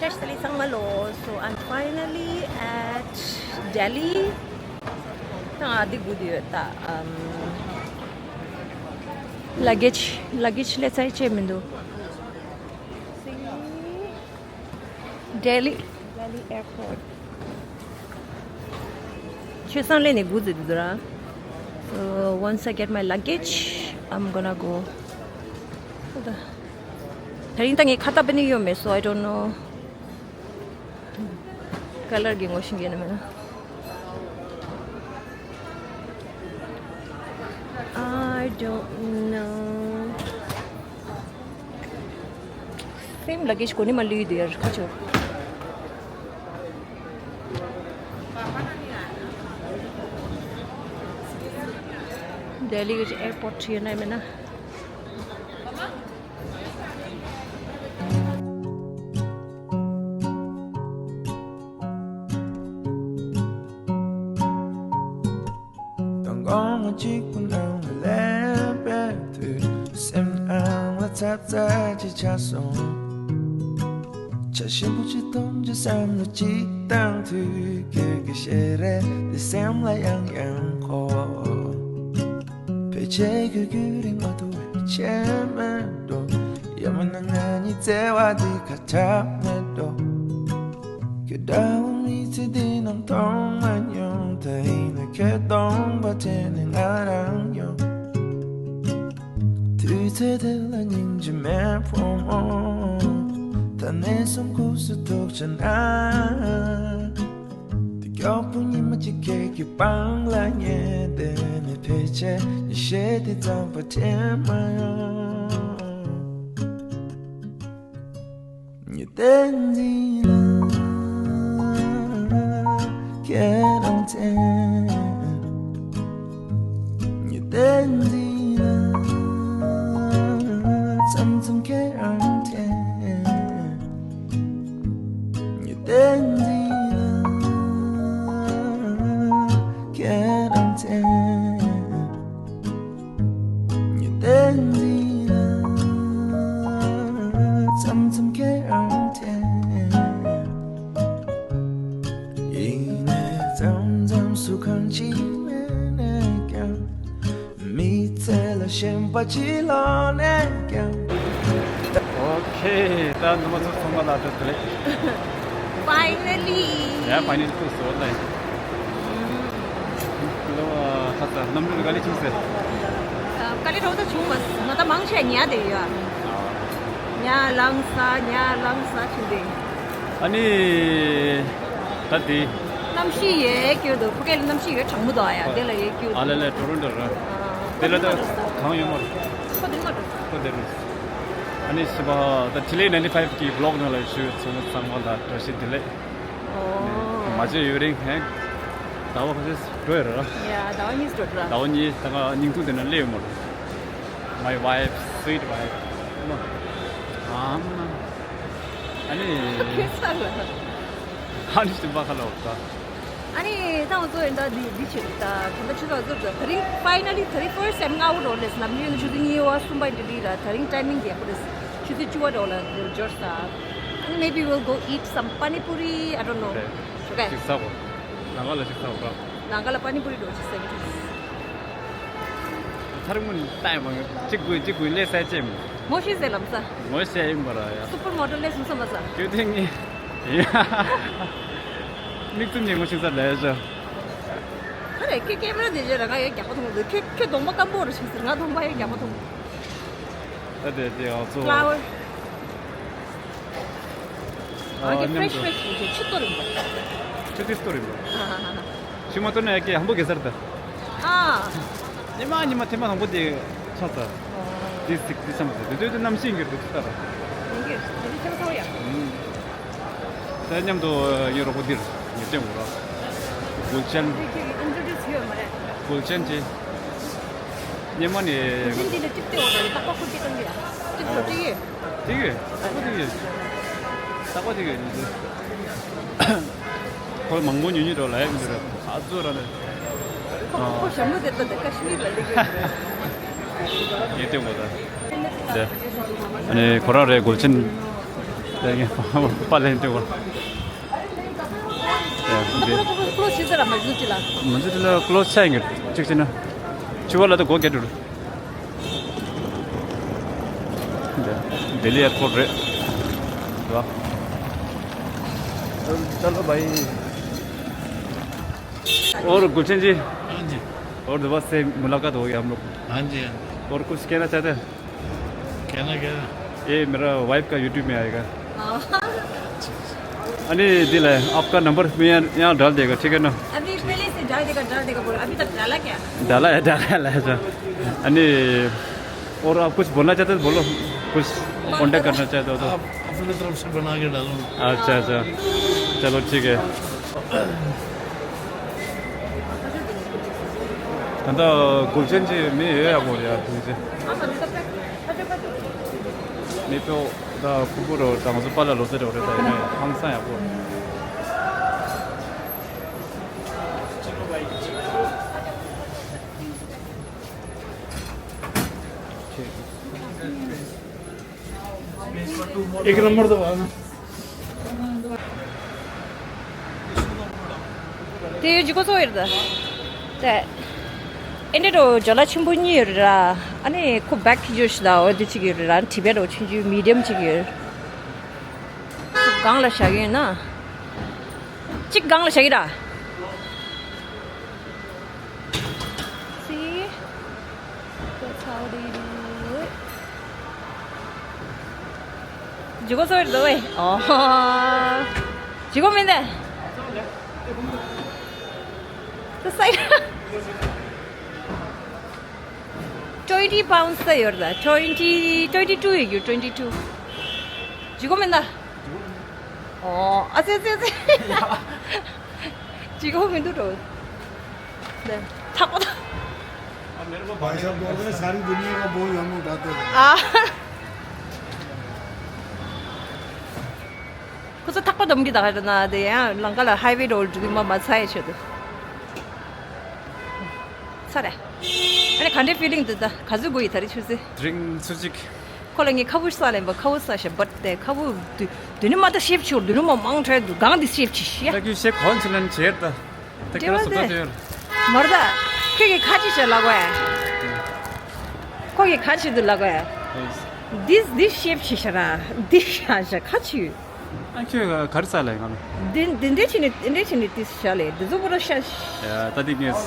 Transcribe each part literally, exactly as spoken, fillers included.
Actually, ཚང་མ་ལོ། So I'm finally at Delhi. ད་ང་འདི་སྒུག་བསྡད་ཡོད་ད། ཨམ། luggage luggage སླེབས་ཚར་ཅེས་མི་འདུག Delhi, Delhi airport. ཆོས་སང་ལས་ནས་སྒུག་ཟེར་འདུག་ར། So once I get my luggage, I'm gonna go. དེ་རིང་ད་ངས་ཁ་བཏགས་པ་ནི་ཡོད་མེད། So I don't know. ཀ་ལར་གྱི་ངོ་ཤེས་ཀྱི་ཡོད་ན་མེད་ན། I don't know. Same luggage གོ་ནི་མ་ལུས་དེ་ཡར་ཁ་ཆོ། Delhi གི་airport ཡོད་ན་མེད་ན། དང་གོང་མ་གཅིག་པུ་ནང་ལ་སླེབས་པའི་དུས། སེམས་ནང་ལ་ཚབ་ཚ་ཅིག་ཆགས་སོང་། བྱ་ཞིམ་པོ་ཅིག་འཐུང་ཅིག་བསམ་བློ་ཅིག་བཏང་དུས། ཁྱོད་ཀྱི་ཞལ་རས་འདི་སེམས་ལ་ཡང་ཡང་འཁོར། ཕལ་ཆེར་ཁྱོད་རྒྱུན་རིང་མ་ཐུབ་པའི་ཆད་མེད་འགྲོ། ཡང་མིན་ན་ང་གཉིས་བརྩེ་བ་འདི་ཁ་གྲག་མེད་འགྲོ། ཁྱོད་འདྲ་བོ་མི་ཚེ་འདི་ནང་མཐོང་མ་མྱོང་། ད་ཡིན་ན་ཁྱོད་གདོང་པ་དྲན་ནས་ང་རང་ཡོང་། དུས་ཚོད་དེ་ལ་སྙིང་རྗེ་མེད་ཕོ་མོ། ད་ནས་བཟུང་སྐུ་གཟུགས་ཐུག་ཆ་ན། དེ་མགྱོགས་པོ་ཉི་མ་གཅིག་ཁྱེད་ཀྱི་པང་ལ་ཉལ་བསྡད་ནས། ཕལ་ཆེར་ཉི་ཤེལ་དེ་ཙམ་པ་དྲན་མ་ཡོང་། ཉི་ཟླ་འདི་ལ་ཁྱེད་རང་མཚན། ཉི་ཟླ་འདི་ལ་མཚམས་མཚམས་ཁྱེད་རང་དྲན། ཉི་ཟླ་འདི་ལ་ཁྱེད་རང་མཚན། ཉི་ཟླ་འདི་ལ་མཚམས་མཚམས་ཁྱེད་རང་དྲན། ཡིན་ནའི་མཚམས་མཚམས་སུ་གང་ཅི་མེད་ནས་ཀྱང་། མི་ཚེ་ལ་ཞེན་པ་ཅི་ལོག་ནས་ཀྱང་། ཨོ་ཁེ། ད་ནུ་མ་ཚོ་ཚང་མ་ལ་བཀྲ་ཤིས་བདེ་ལེགས། Finally. Yeah, finally ཐུག་སོང་ལེ། ལོ་ཁ་ས་གནམ་གྲུ་ག་ལེ་ཆུང་སེ། ག་ལེ་རོགས་ད་བྱུང་བ་ང་ད་མང་ཆེ་ཉལ་དེ་ཡོད། ཉལ་ལངས་ས་ཉལ་ལངས་ས་ཆུང་དེ། ཨ་ནི། ད་དེ། གནམ་གཤིས་ཡོད་སྐྱོ་འདུག་ཕ་གི་ལ་གནམ་གཤིས་ཡོད་གྲང་མོ་འདུག་ཨ་ཡ་དེ་ལ་ཡོད་སྐྱོ། ཨ་ལེ་ལེ་ཊོ་རོན་ཊོ་ར། དེ་ལ་ད་གང་ཡོད་མ་རེད། ཁོ་དེ་མ་འགྲོ། ཁོ་དེ་རེད། ཨ་ནི་ཞི་བ་ད་ཆི་ལི་ནའིན་ཊི་ཕའིབ་གི་བི་ལོག་ནང་ལ་ཞུ་ཚོང་ཚང་མ་ལ་བཀྲ་ཤིས་བདེ་ལེགས། ཨོ། མ་བརྗེད་ཡོད་རིང་ཧེ། ཟླ་བ་ཁ་ཤས་འགྲོ་ཡོད་རེད་ར། ཡ་ཟླ་བ་གཉིས་འགྲོ་ར། ཟླ་བ་གཉིས་ད་ང་སྙིང་ཐུང་དེ་ན་སླེབས་ཡོད་མ་རེད། My wife, sweet wife. ཨ་མ། ཨ་ནི། ཁེ་ས་ལ། ཨ་ནི་ཞིམ་པ་ཁ་ལ་འོག་ད། ཨ་ནི་ད་ང་ཚོ་ཡིན་ད་འདི་འདི་བྱེད་ད་དེ་འདྲ་ཆུ་ཚོད་ཚོད་ད་རིང་ཕའི་ནལ་ལི་ཐར་ཊི་ཕར་སི་ཊི་ཡང་སྔ་བོ་འགྲོ་ལེ་ནམ་རྒྱུན་ཆུ་ཚོད་གཉིས་པ་གསུམ་པ་འདི་ལི་ར་ད་རིང་ཊའི་མིང་རྒྱག་པོ་རེད། ཆུ་ཚོད་བཅུ་པ་འགྲོ་ལ་འགྲོ་འབྱོར་ས། ཨ་ནི་maybe we'll go eat some pani puri, I don't know. Okay. ཅིག་ཟ་གོ། ནང་ཁ་ལ་ཅིག་ཟ་གོ་ར། ནང་ཁ་ལ་པ་ནི་པུ་རི་འགྲོ་ཅིག་ཟ་གི་འདུག་ཐར་མུན་ལྟ་ཡི་མ་ཡོང་། གཅིག་དགོས་གཅིག་དགོས་ལས་ས་ཅེམ། ངོ་ཤེས་ཟེར་ལམ་ས། ངོ་ཤེས་ཡིན་པ་ར་ཡ། སུ་པར་མོ་ཌེལ་ལས་སུ་སམ་པ་ས། ཁྱོད་དེ་ངའི་ཡ། མིག་བཙུམ་ནས་ངོ་ཤེས་ས་ལས་བྱ། ཁ་རེ་ཁྱོད་ཀེམ་ར་དེ་བྱས་ར་ང་ཡོད་རྒྱག་པ་མཐོང་གི་འདུག་ཁྱོད་ཁྱོད་གདོང་པ་སྐམ་པོ་རུ་ཕྱིན་ཟེར་ང་གདོང་པ་ཡོད་རྒྱག་པ་མཐོང་གི། ད་དེ་དེ་ཨ་ཚོ། Flower. ཨ་ཨ་ཀེ་མཉམ་ཕེ་རེཤ་དུ། ཕེ་རེཤ་ཡིན་ཆེ་ཆུ་གཏོར་ཡིན་པ། ཆུ་དེ་གཏོར་ཡིན་པ། ཨ་ཧ་ཧ་ཧ། ཆུ་མ་གཏོར་ན་ཡ་ཀེ་ཧམ་པོ་གེ་སར་ད། ཨ། ཉི་མ་ཉི་མ་ཐེངས་མ་དང་པོ་དེ་ཆགས་ཚར། ཨོ། དེ་སིག་དེ་ཆམ་ཚར་དེ་དུས་དེ་གནམ་གཤིས་འགྱུར་དུ་ཆགས་ཚར། ཡིན་གྱི་དེ་དུས་ཆམ་ཚར་བ་ཡ། ཨུམ། ད་མཉམ་དུ་ཡོད་རོགས་པོ་འདིར་ཉེ་སྟོན་འོ་ར། གུལ་ཆན། དེ་ཁྱེད་ཀྱི་ཨིན་ཊྲོ་ཌིའུ་སི་ཡོད་མ་རེད། གུལ་ཆན་ཅེ། སྙེ་མ་ནི། གུལ་ཆན་འདི་ལ་ཅིག་སྟེ་འོ་ར་རེད་ཏག་པ་ཁུར་ཅིག་བཏང་གི་ཡ། ཅིག་ཚོ་ཅིག་ཡོད། དེ་གི། ཏག་པ་དེ་གི། ཏག་པ་དེ་གི་ནི་དེ། ཁོ་མང་པོ་ཉོ་ཉོ་འགྲོ་ལ་ཡ་མི་འདུག་ར། ཨ་ཙོ་ར་ནི། ཁོ་ཁོ་ཞྭ་མོ་དེ་ད་དེ་ཀ་ཤི་མིར་ལ་ལེགས་ཡོད་རེད། ངས་སྟོན་གོ་ད། དེ། ཨ་ནི་ཁོ་རང་རེད་གུལ་ཆན། ངས་པ་ལེན་ཏེ་བར། ད་ཁོ་ལ་ཁོ་ཁོ་ཁོ་ལོ་ཆེ་ས་ར་མ་བཟོ་ཅི་ལ། མ་བཟོ་ཅི་ལ་ཀློ་ཆ་ཡིན་གི་གཅིག་ཅི་ན། ཆུ་བ་ལ་ད་སྒོ་རྒྱབ་འགྲོ། ལྡི་ལི་ཨེར་པོར་རེད། वा। चलो भाई। और गुलशन जी। हाँ जी। और दोबारा से मुलाकात हो गई हम लोग। हाँ जी, हाँ जी। और कुछ कहना चाहते हैं? कहना क्या है? ये मेरा वाइफ का यूट्यूब में आएगा। हाँ। अरे दिल है, आपका नंबर मैं यहाँ, यहाँ डाल देगा, ठीक है ना? अभी पहले से डाल देगा, डाल देगा बोला, अभी तक डाला क्या? डाला है, डाला है, डाला है। अरे, और आप कुछ बोलना चाहते हो तो बोलो, कुछ कॉन्टैक्ट करना चाहते हो तो। आप अपनी तरफ से बना के डालो। अच्छा, अच्छा, चलो ठीक है। ད་ལྟ་གུལ་ཆེན་གྱི་མི་ཡོད་ཡག་པོ་རེད་ཡ། མི་ཚེ་མི་ཚོ་ད་ཕུ་བོ་རོ་དང་ང་ཚོ་པཱ་ལགས་ལོ་ཙཱ་རོ་རེད། ད་ཡིན་ནའི་ཧང་སང་ཡག་པོ། एक नंबर तो हुआ ना। དེ་ཇི་གོ་ཚོ་ཡོད་ད། དེ་ཨེ་འདྲ་རོ་ཇོ་ལ་ཆེན་པོ་གཉིས་ཡོད་ར། ཨ་ནི་ཁོ་བེག་ཇོ་ཤི་ད་འོ་དེ་གཅིག་ཡོད་ར། ཊི་བེ་ཊ་རོ་ཆུང་ཆུང་མི་ཌི་ཡམ་གཅིག་ཡོད། ཁོ་སྒང་ལ་བཞག་ཡོད་ན། གཅིག་སྒང་ལ་བཞག་གི་ར། See? That's how they do it. ཇི་གོ་ཚོ་ཡོད་ད་ཝེ། ཨོ། ཇི་གོ་མིན་ད། The side. Twenty pounds ད་ཡོད་ད། Twenty, twenty two ཡོད་རྒྱུ། Twenty two. ཇི་གོ་མིན་ད། ཨོ། ཨ་ཙི་ཙི་ཙི། ཇི་གོ་མི་འདུག་འགྲོ། ཐག་པ་ད། भाई साहब बोल रहे हैं, सारी दुनिया का बोझ हम उठाते हैं। ཨ། ཁོ་ཚོ་ཐག་པ་སྡོམ་གྱི་ད་ག་ན་དེ་ཡང་ལང་ཀ་ལ་ཧའི་ཝེ་རོལ་འགྲོ་གི་མ་མ་ཚ་ཡི་ཆེད་དུ། ཚ་རེད། ཨ་ནི་ག་འདྲའི་ཕི་ལིང་འདུག་ད། ག་ཚོད་དགོས་ཡི་ད་རེས་ཆུ་ཚོད། ཌི་རིང་ཚུ་གཅིག་ཁོ་ལ་ངས་ཁ་བུ་ས་ལེན་པ། ཁ་བུ་ས་ཤ་བད་དེ་ཁ་བུ་དུ་དུ་ནི་མ་ད་ཤེབ་ཆུར་དུ་ནི་མ་མང་ཁྲལ་དུ་གང་དེ་ཤེབ་ཆི་ཤི་ཡ། ད་ཁྱོད་ཤེབ་གོན་ཆི་ལན་ཆེར་ད། ད་ཁྱོད་སོ་ད་དེར། མར་ད། ཁྱོད་ཀྱི་ཁ་ཅི་ཤ་ལ་གོ་ཡ། ཁོ་གི་ཁ་ཅི་དུ་ལ་གོ་ཡ། འདི་འདི་ཤེབ་ཆི་ཤ་ར། འདི་ཤ་ཤ་ཁ་ཅི་ཡོད། ཨ་ཁྱོད་ག་རེ་ཟ་ལེ་ང་ལ། འདི་འདི་འདྲས་བྱས་ནས་འདི་འདྲས་བྱས་ནས་ཏིས་བཞག་ལེ། འདི་ཚོ་པོ་ར་ཤ། ཡ་ད་འདི་ངས་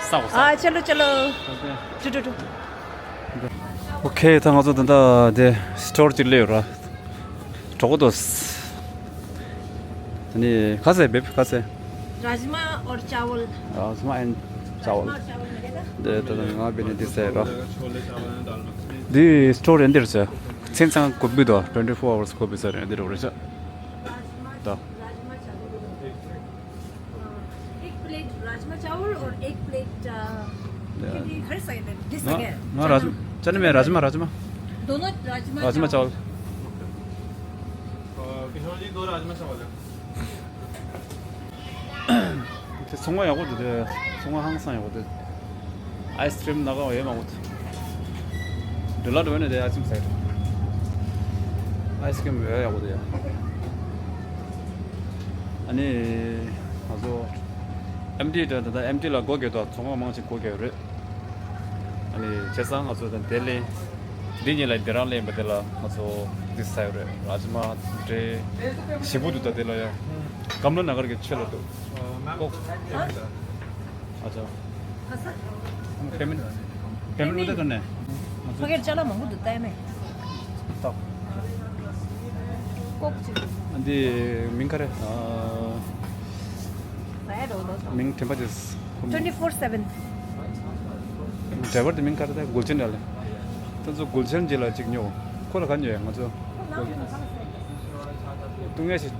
ཟ་གོ་ཟ། ཨ་ཅ་ལོ་ཅ་ལོ། ཏུ་ཏུ་ཏུ། ཨོ་ཁེ། ད་ང་ཚོ་ད་ལྟ་དེ་སི་ཊོར་གཅིག་སླེབས་ཡོད་ར། གྲོགས་པོ་དོ། ཨ་ནི་ག་ཟེ་བེབ་ག་ཟེ། राजमा और चावल। राजमा एंड चावल। राजमा और चावल मिलेगा। དེ་ད་ལྟ་ང་བེ་ནི་འདི་ཟ་ཡི་ར། འདི་སི་ཊོར་རེད་འདིར་ཟེ། མཚན་ཚང་ཀོ་བི་དོ། twenty four hours ཀོ་བི་ཟེར་རེད་འདིར་རེད་ཟེ། राजमा, ད། राजमा चावल। हाँ, एक प्लेट राजमा चावल और एक प्लेट, अ, द- कितनी घर से है? दिस हाँ, है। हाँ, राजमा, चने में राजमा, राजमा। दोनों राजमा राजमा चावल। चावल। अ, किशोर जी, दो राजमा चावल है। དེ་ཚོང་པ་ཡག་པོ་འདུག་དེ་ཚོང་པ་ཧང་སང་ཡག་པོ་འདུག་ཨའི་སི་ཀྲིམ་ནག་ག་ཡོད་མང་པོ་འདུག་འདི་ལ་འགྲོ་ནས་དེ་ཨའི་སི་ཀྲིམ་ཟ་གི་འདུག་ཨའི་སི་ཀྲིམ་ཡོད་ཡག་པོ་འདུག་ཡ། ཨ་ནི་ང་ཚོ་ཨེམ་ཊི་དང་ད་ལྟ་ཨེམ་ཊི་ལ་སྒོ་རྒྱག་དུས་ཚོང་པ་མང་ཆེ་སྒོ་རྒྱག་ཡོད་རེད། ཨ་ནི་བྱས་ཙང་ང་ཚོ་དང་དེ་ལས་འདི་གཉིས་ལ་འདི་རང་ལེན་པ་དེ་ལ་ང་ཚོ་འདི་ཟ་ཡོད་རེད། ར་ཇི་མ་འདྲེ་ཞིམ་པོ་འདུག་ད་དེ་ལ་ཡ། गमला नगर के छह लड्डू। कोक। हाँ? अच्छा। पेमेंट, पेमेंट उधर करना है। बगैर चला मंगू दुता है मैं। तो। कोक चिली। ཨ་འདི་མིང་ག་རེ། ཨ། མིང་དྲན་པ་ཅིག Twenty four seven. ཌ་རའི་བར་དེ་མིང་ག་རེ་ད། གུལ་ཆན་ར་ལེ། ད་ཚོ་གུལ་ཆན་ཅིག་ལ་ཅིག་ཉོ། ཁོ་ལ་ག་ཉོ་ཡ་ང་ཚོ། ཏུང་ཡ་ཞིག་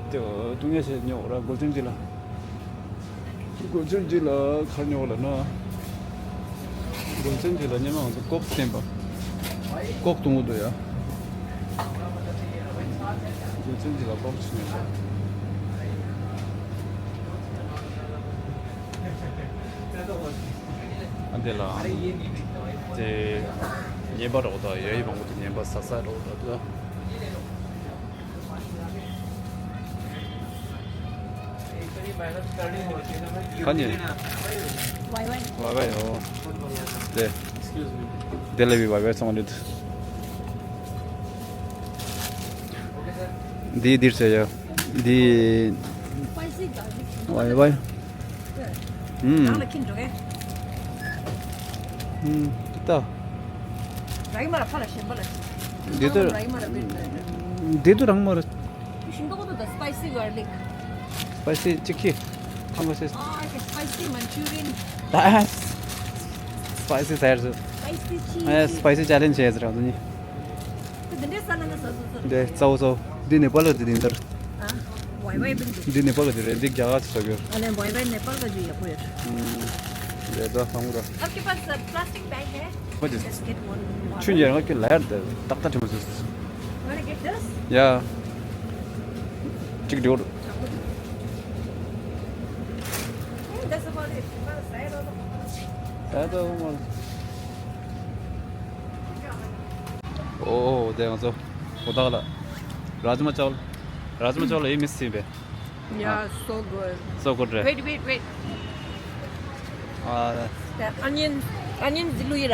ཏུང་ཡ་ཞིག་ཉོ་ར་གུལ་ཆན་ཅིག་ལ། གུལ་ཆན་ཅིག་ལ་ག་ཉོ་ལ་ན། གུལ་ཆན་ཅིག་ལ་ཉི་མ་ང་ཚོ་ཀོག་བསྟན་པ། ཀོག་བཏུང་གི་འདུག་ཡ། གུལ་ཆན་ཅིག་ལ་ཀོག་ཅིག་ཉོ་ས། ཨ་འདི་ལ་དེ་ཉེན་པ་རོགས་དང་ཡ་ཡི་མང་པོ་དེ་ཉེན་པ་ཟ་ས་རོགས་དང་དུ། ག་ནས། ཝའི་ཝའི། ཝའི་ཝའི་ཨོ། དེ། དེ་ལས་བི་ཝའི་ཝའི་སོང་རེད། འདི་འདིར་ཟེར་ཡ། འདི། ཝའི་ཝའི། ཨུམ། རང་ལ་ཁྱིམ་འགྲོ་གས། ཨུམ། ད། ར་ཡི་མ་ར་ཕ་ལ་ཞེན་པ་ལ། འདི་ད། ར་ཡི་མ་ར་བེད་འདི་ད་རང་མ་ར། ཤིང་ཏོག་ཏུ་ད་spicy garlic། Spicy chicken. How much is? Oh, okay, spicy Manchurian. That's spicy ཟེར་སོང་། Spicy cheese. ཨེ། spicy challenge བྱས་ཟེར་ར་དུ་ནི། དེ་འདྲའི་ས་ལ་ན་ས་སོ་སོ་རེད། འདི་གཙོ་བོ་གཙོ་བོ། འདི་ནེ་པཱལ་གི་འདི་འདི་ལྟར། ཨ། ཝའི་ཝའི་བིན་འདི། འདི་ནེ་པཱལ་གི་འདི་རེད། འདི་རྒྱ་གར་ཚོ་གི། ཨ་ལེ་ཝའི་ཝའི་ནེ་པཱལ་གི་ཡག་པོ་ཡོད། ཨུམ། འདི་ད་ཧང་གོ། आपके पास प्लास्टिक बैग है? What is? Just get one water. ཆུ་ཉེར་ལྔ་ཁྱོད་ལ་ཡར་འདི་ཏག་ཏག་ཁྲིམས་སོ། Wanna get this? Yeah. གཅིག་འགྲོ། Mm, that's about it. ད་ད་འོ་མ། ཨོ་དེ་ང་ཚོ་གོ་ཐག་ལ། རཱཇ་མ་ཅའོལ། རཱཇ་མ་ཅའོལ་ཨེ་མི་སི་བེ། Yeah, so good. So good རེད། Wait, wait, wait. ཨ། The onion, onion ཟི་ལུ་ཡི་ར།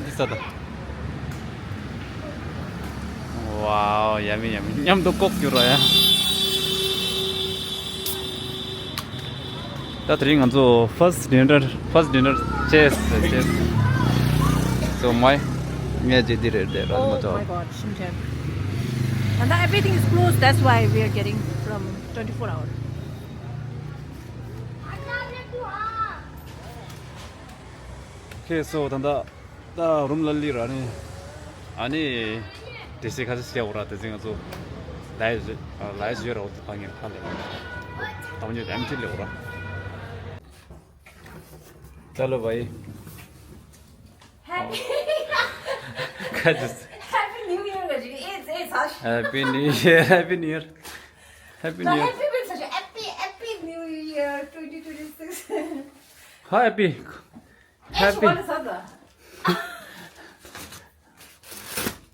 འདི་ས་ད། Wow, yummy, yummy. མཉམ་དུ་ལྐོག་གྱུར་ར་ཡ། ད་དེ་རིང་ང་ཚོ་first dinner, first dinner. Cheers, cheers. So, my, ངས་བྱས་འདི་རེད་དེ་ར་མ་Oh ཐོག my God, Shimchen. And that everything is closed. That's why we are getting from twenty-four hour. Okay, so ད་ད་ད་རུམ་ལ་ལི་ར་ནི། ཨ་ནི་དེ་སི་ཁ་སི་སྐྱ་འོ་ར་དེ་ཚེ་ང་ཚོ་ལའི་ལའི་ཡོད་ར་འོ་དེ་ཕ་ངེ་ཕ་ལེ། ད་མ་ཉོ་ཨེམ་ཊི་ལེ་འོ་ར། ད་ལོ་བའི། Happy ཁ་ཅིག Happy New Year ག་ཅིག་ཨེ་ཙེ་ཚ། Happy New Year, Happy New Year, Happy New Year. Happy New Year, Happy Happy New Year twenty twenty-six. Happy. Happy.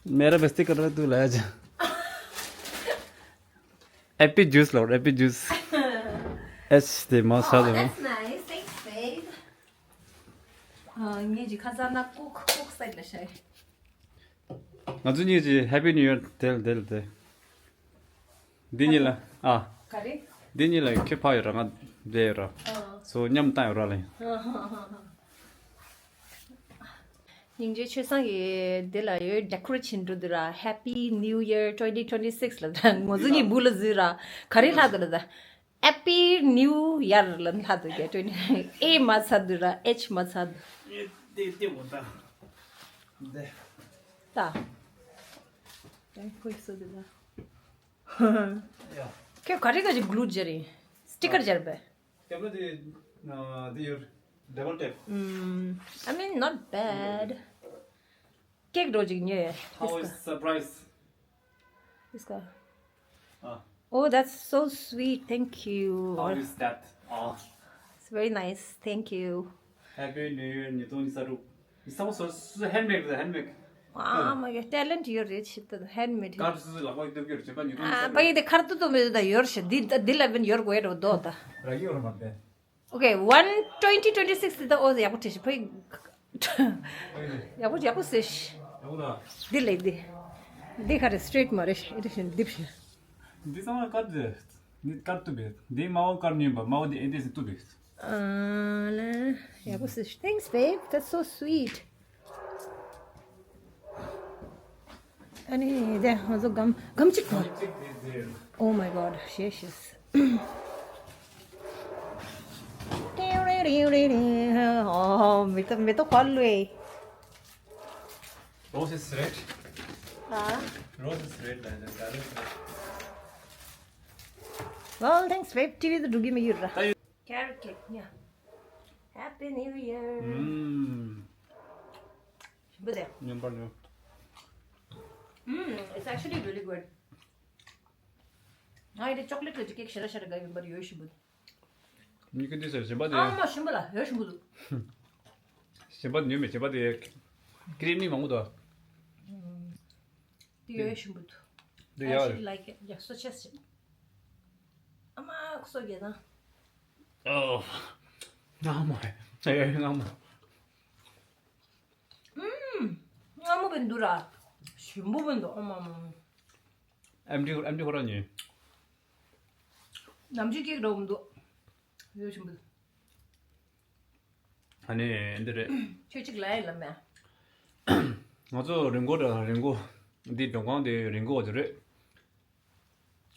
मेरा बेइज्जती कर रहा है तू, लाया जा। Happy juice ལོ། Happy juice. ཨེ་ཤི་དེ་མ་ས་Oh, དེ་མ། That's nice. Thanks, babe. ཨ། ངེད་ཀྱི་ཁ་སང་ན་ཀུག་ཀུག་སའི་ལ་ཤའི། ང་ཚོ་གཉིས་ཀྱི་Happy New Year དེ་དེ་དེ། འདི་གཉིས་ལ་ཨ། ག་རེ། འདི་གཉིས་ལ་ཁྱོད་ཕ་ཡོད་ར་ང་བསྡད་ཡོད་ར། ཨ། སོ་མཉམ་བཏང་ཡོད་ར་ལ། ཨ་ཧ་ཧ་ཧ། སྙིང་རྗེ་ཆོས་བཟང་གིས་འདི་ལ་ཡོད་decorate བྱེད་འགྲོ་འདུག་ར། Happy New Year twenty twenty-six ལ་ད་ང་ཚོ་གཉིས་སྦུག་ལ་འཛུལ་ར། ག་རེ་ལྷག་འདུག་ལ་ད། Happy New Year ལ་ལྷག་འདུག་ག twenty ཨེ་མ་ཚར་འདུག་ར། ཨེཆ་མ་ཚར་འདུག་ཨེ་དེ་དེ་འོ་ད། དེ། ད། དེ་ཁོ་ཡི་སོ་འདུག་ད། ཡ། ཁྱོད་ག་རེ་ག་ཅིག་glue སྦྱར་རེད། sticker སྦྱར་པས། སྐྱབས་ལ་དེ་ཨ་དེ་ཡོད། double tape. Mm, I mean, not bad. ཀེག་འགྲོ་ཅིག་ཉོས། How is surprise? This guy. Ah. Oh, that's so sweet. Thank you. How is that? Ah. It's very nice. Thank you. Happy New Year ཉིས་སྟོང་ཉི་ཤུ་རྩ་དྲུག་ཉི་ཤུ་རྩ་དྲུག་སོ་སོ་handmade རེད། handmade. ཨ་མ་གི་talent ཡོད་རེད། ཤི་ད་handmade. ཀར་སོ་སོ་ལག་པ་གི་སྟོབས་ཀྱི་རེད། བྱེད་པ་ཉིས་སྟོང་ཉི་ཤུ་རྩ་དྲུག་ཨ་པ་ཡི་དེ་ཁར་ཏུ་ཏུ་མེད་ད་ཡོད་ཤི། འདི་འདི་ལ་བིན་ཡོད་དགོས་རེད་དོ་ད། ར་ཡོད་རེད་མ་དེ། Okay, one twenty twenty-six དེ་ད་ཨོ་ཡག་པོ་བྲིས་ཤི་ཕ་ཡི། ཡག་པོ་ཡག་པོ་ཟེར་ཤི། ཡག་པོ་ད། འདི་ལས་འདི། འདི་ཁ་རེ་straight མ་རེད་ཤི། ཨེ་རེ་ཤི་འདིབ་ཤི། འདི་ཚང་མ་དཀར་དེ། འདི་དཀར་བཏུབ་པས། འདི་དམར་པོ་དཀར་ཉོས་པ་དམར་པོ་འདི་ཨེ་འདི་ཟེར་བཏུབ་པས། ཨ་ལེ། ཡག་པོ་ཟེར་ཤི། Thanks, babe. That's so sweet. ཨ་ནི་དེ་ང་ཚོ་སྒམ་སྒམ་གཅིག་དང་། Oh my God, ཤེས་ཤེས། ཨོ་མེ་ཏོག་མེ་ཏོག་ག་ལོས། Rose is red. ཨ། Rose is red like that. That is red. Well, thanks, babe. ཊི་ཝི་དུ་འགྲོ་གི་མི་ཡོད་ར། Carrot cake, yeah. Happy New Year. Mm. ཞིམ་པོ་དེ། ཉམས་པ་ཉོ། Mm, it's actually really good. ང་ཡི་chocolate གི་cake ཤ་ར་ཤ་ར་ག་ཡིན་པར་ཡོད་ཞིམ་པོ། མི་ཁ་འདི་ཟེར་ཞིམ་པ་དེ། ཨ་མ་ཞིམ་པོ་ལ་ཡོད་ཞིམ་པོ་འདུག་ཞིམ་པ་ཉོ་མི་ཞིམ་པ་དེ། creamy མང་པོ་འདུག་དེ་ཡོད་ཞིམ་པོ་འདུག་འདི་I ཡག actually like it. ཡག་སོ་ཆེས་ཆེ། ཨ་མ་ཁུ་སོ་རྒྱལ་དང་། ཨོ། སྔ་མོ་རེད། ཨེ་སྔ་མོ། ཨུམ། སྔ་མོ་བན་འདུག་ར། ཞིམ་པོ་བན་འདུག་ཨ་མ་མ། ཨེམ་ཌི་ཨེམ་ཌི་ཁོ་རང་ཉོས། ནམ་རྒྱུན་སྐྱེག་འགྲོ་མི་འདུག་ཡོད་ཞིམ་པོ་འདུག་ཨ་ནི་འདི་རེད། ཁྱོད་གཅིག་ལ་ཡི་ལ་མེ། ང་ཚོ་རི་མགོ་འདྲ་རི་མགོ། འདི་མགྲོན་ཁང་དེ་རི་མགོ་དེ་རེད།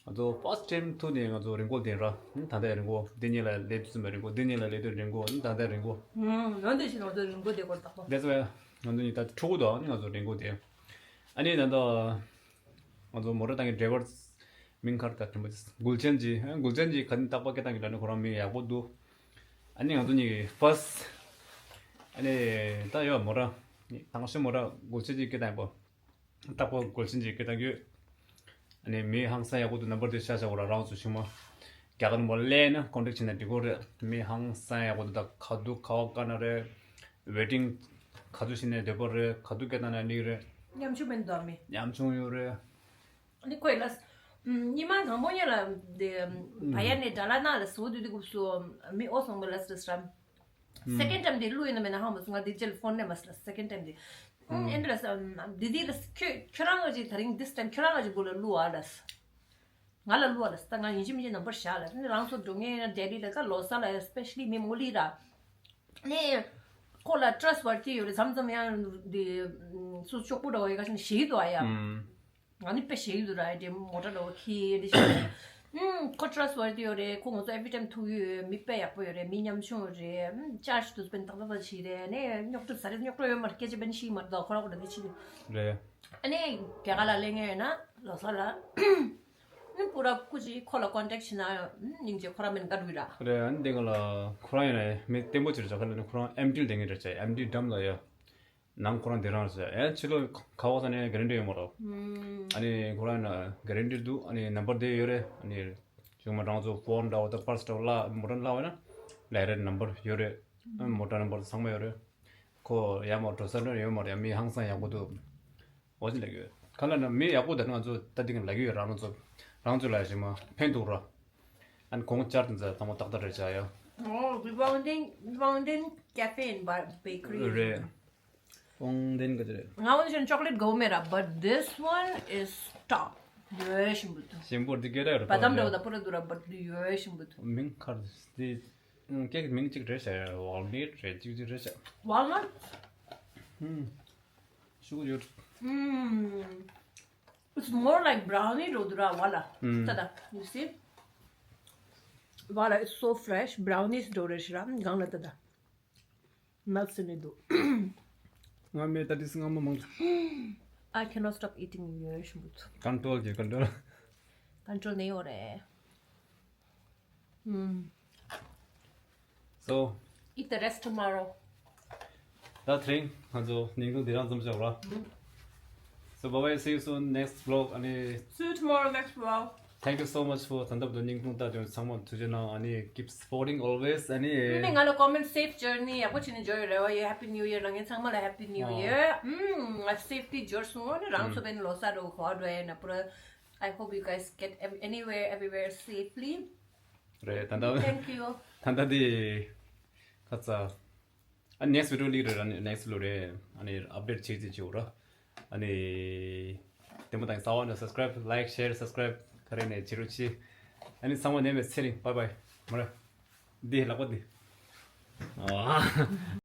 ང་ཚོ་first time ཐུག་ནས་ང་ཚོ་རི་མགོ་དེ་ར། ད་ལྟའི་རི་མགོ་འདི་གཉིས་ལ་སླེབས་ཚུལ་མ་རི་མགོ་འདི་གཉིས་ལ་སླེབས་དུས་རི་མགོ་ད་ལྟའི་རི་མགོ། ང་འདི་ཕྱིན་ང་ཚོ་རི་མགོ་དེ་སྐོར་བརྟག་པ། That's why ང་ཚོ་གཉིས་ད་ཕྲུ་གུ་དང་ང་ཚོ་རི་མགོ་དེ། ཨ་ནི་ད་ལྟ། ང་ཚོ་མོ་ཊ་བཏང་གི་ཌ་རའི་ཝར་མིང་ག་རེ་ད་དྲན་པ་འགུལ་ཆེན་གྱི་འགུལ་ཆེན་གྱི་ག་ནི་རྟག་པར་སྐད་བཏང་གི་འདྲ་ནི་ཁོ་རང་མི་ཡག་པོ་འདུག་ཨ་ནི་ང་ཚོ་གཉིས་ཀྱི་ཕར་སི་ཊི། ཨ་ནི་ད་ཡོད་མོ་ཊ། དང་ཤོས་མོ་ཊ་འགུལ་ཆེན་གྱི་སྐད་བཏང་པ། རྟག་པར་འགུལ་ཆེན་གྱི་སྐད་བཏང་གི་ཡོད། ཨ་ནི་མི་ཧང་སང་ཡག་པོ་འདུག་ནམ་བར་དེ་ཤ་ཤ་བོ་ར་རང་ཚོ་ཞུ་མ། རྒྱ་གར་མོ་ལས་ན་ཀོན་ཊེག་བྱས་ན་འགྲིག་གོ་རེད། མི་ཧང་སང་ཡག་པོ་འདུག་ད་ག་དུས་ག་བ་ག་ན་རེད། ཝེ་ཊིང་ག་དུས་བྱས་ནས་སྡོད་པ་རེད། ག་དུས་སྐད་བཏང་ན་འགྲིག་རེད། ཉམ་ཆུང་མིན་འདུག་མི། ཉམ་ཆུང་ཡོད་རེད། ཨ་ནི་ཁོས་ལ། ཉི་མ་དང་པོ་ཉིད་ལ་དེ་བ་ཡ་ནས་ཌལ་ནག་ལ་སོ་དུས་དུས་སྐབས་སུ་མི་ཨོ་སོང་པ་ལ་སི་ར་སི་རམ། སེ་ཀེན་ཌི་ཊའེམ་དེ་བླུ་ཡིན་ན་མེད་ན་ཧང་མ་སོང་ང་དེ་རྗེས་ལ་ཕོན་ནས་མ་སི་ར་སེ་ཀེན་ཌི་ཊའེམ་དེ། ཨེ་འདྲ་ལ་སི་དེ་དེ་ལ་སི་ཁྱོད་ཁྱོད་རང་ལ་ཅིག་ད་རིང་this time ཁྱོད་རང་ལ་ཅིག་གོ་ལ་བླུ་བ་ལ་སི། ང་ལ་བླུ་བ་ལ་སི་ད་ང་ཡིན་གཅིག་མིན་གཅིག་ནམ་བར་བཞག་ལ་ནི་རང་ཚོ་འགྲོ་ངེས་ན་ཌེ་ལི་ལ་ཀ་ལོ་ས་ལ་especially མི་མོ་ལི་ར། ནས་ཁོ་ལ་ཊྲ་སི་ཊི་ཝར་ཐི་ཡོད་རེད། མཚམས་མཚམས་ཡང་འདི་སུ་ཅོག་པོ་འདྲ་བ་ཡོད་ཁ་ཤས་ནས་ཞེད་འདུག་ཨ་ཡ། ང་ནི་དཔེ་ཞེད་འདུག་ར་ཨེ་འདྲ་མོ་ཊ་འདྲ་བ་ཁྱེར་འདི་ཞེད་འདུག་ཁོ་ཊྲ་སི་ཊི་ཝར་ཐི་ཡོད་རེད། ཁོ་ང་ཚོ་every time ཐུག་ཡོད། མི་དཔེ་ཡག་པོ་ཡོད་རེད། མི་ཉམ་ཆུང་ཡོད་རེད། ཅར་ཅི་དུ་སྤེན་ཏག་ཏག་ཏག་བྱེད་རེད། ནས་རྙོག་གྲ་ཟ་རེད། རྙོག་གྲ་ཡོད་མ་རེད། སྐད་ཆ་དཔེ་ཤེས་མ་རེད། ཁོ་ར་ཁོ་ར་འདི་བྱེད་རེད། ཨ་ནི་རྒྱ་གར་ལ་སླེབས་མཁན་ཡོད་ན་ལོ་སར་ལ། ཨ་ནི་པུ་ར་སྐུ་མཁྱེན་ཁོ་ལ་ཀོན་ཊེག་བྱེད་ན་སྙིང་རྗེ་ཁོ་ར་མེད་ན་དགའ་འདུག་ར། རེད། ཨ་ནི་དེ་ག་ལ་ཁོ་རང་ཡིན་ན་མི་བརྟན་པོ་ཅིག་རེད་ཅག་ཁ་ལ་ནི་ཁོ་རང་ཨེམ་ཊི་ལ་བསྡད་མཁན་རེད་ཅག་ཨེམ་ཊི་འགྲམ་ལ་ཡ། ནང་ཁོ་རང་བསྡད་རང་རེད་ཅག་ཨེ་ཕྱི་ལོགས་ཁ་བ་ས་ནས་གྷ་རན་ཊི་ཡོད་མ་རེད། ཨ་ནི་ཁོ་རང་ཡིན་ན་གྷ་རན་ཊི་འདུག་ཨ་ནི་ནམ་བར་དེ་ཡོད་རེད། ཨ་ནི་ཅུང་མ་རང་ཚོ་ཕོན་འདྲ་བོ་དང་པར་སི་འདྲ་བོ་བརླག་མོ་ཊ་བརླག་བ་ན་ལས་རེད། ནམ་བར་ཡོད་རེད། མོ་ཊ་ནམ་བར་ཚང་མ་ཡོད་རེད། ཁོ་ཡར་མར་འགྲོ་ས་འདྲ་ཡོད་མ་རེད། མི་ཧང་སང་ཡག་པོ་འདུག་འོ་ཅི་ལབ་ཡོད། ཁ་ལ་ན་མི་ཡག་པོ་དང་ང་ཚོ་ད་དེ་ག་ལབ་ཀྱི་ཡོད། རང་ཚོ་རང་ཚོ་ལ་ཞིག་མ་ཕན་ཐོགས་ར། ཨ་ནི་གོང་ཅར་དེ་ཚོ་ཚང་མ་ཏག་ཏག་རེད་ཅག་ཡ། Oh, the Fountain, Fountain Cafe and Bar, Bakery. རེད། ཕོང་ཏན་ག་ཅི་རེད། ང་འོན་ཀྱང་ཅོག་ལེ་ཊི་དགའ་བོ་མེད་ར། But this one is top. ཡོད་ཞིམ་པོ་འདུག་བྱེད་པོ་འདི་སྐད་གྲགས་ཡོད་རེད། བ་དམ་འདྲ་བོ་དང་པུ་ར་འདུག་ར། But འདི་ཡོད་ཞིམ་པོ་འདུག་མིང་ག་རེ་འདི། སྐད་ཀྱི་མིང་གཅིག་རེད་ཤག་ཝལ་ནཊ་རེད། གཅིག་གཅིག་རེད་ཤག་ཝལ་ནཊ། ཧུམ། ཤུ་གུ་ཡོད། ཧུམ། It's more like brownie འདྲ་བོ་འདུག་ར་བ་ལ། ཧུམ། ད་ད། You see? བ་ལ། It's so fresh. Brownies འདྲ་བོ་རེད་ཤག་ར། གང་ལ་ད་ད། ནཊ་སི་ནི་འདུག་ང་མེད་ད་དེ་སྔ་མོ་མང་། I cannot stop eating. ཡོད་ཞིམ་པོ་འདུག་ཀོན་ཊོལ་གྱི་ཀོན་ཊོལ། ཀོན་ཊོལ་ནས་ཡོད་རེད། ཧུམ། So, eat the rest tomorrow. ད་དེ་རིང་ང་ཚོ་ཉིན་གུང་འདི་རང་ཙམ་བྱ་བ། So, bye bye, see you soon, next vlog. ཨ་ནི། See you tomorrow, next vlog. Thank you so much for ད་ལྟ་བར་དུ་ཉིན་གུང་ལྟ་དོན་ཚང་མ་ཐུགས་རྗེ་གནང་། ཨ་ནི་keep supporting always. ཨ་ནི། ཨ་ནི་ང་ལ་comment safe journey ཡག་པོ་བྱས་ནས་འབྱོར་ཡོད་རེད་བ། ཡེ། Happy New Year ལ་ངས་ཚང་མ་ལ་Happy New Year. ཨུམ། ང་safety འབྱོར་སོང་། ཨ་ནི་རང་ཚོ་བན་ལོ་གསར་རུ་གོ་བ་འགྲོ་ཡ་ན་པུ་ར། I hope you guys get ev- anywhere, everywhere safely. རེད། ད་ལྟ། Thank you. ད་ལྟ་དེ་ཁ་ཚ། ཨ་next video ལིག་རེད། ཨ་ནི་next ལོ་རེད། ཨ་ནི་update བྱེད་ཅིག་བྱེད་འོ་ར། ཨ་ནི་དེ་མོ་དང་གསར་བ་ནི་subscribe, like, share, subscribe ག་རེ་ནས་བྱེད་རོགས་གྱིས། ཨ་ནི་ཚང་མ་ནས་མེད་ཚེ་རིང་bye bye མ་ར། འདི་ལག་པ་འདི། ཨ།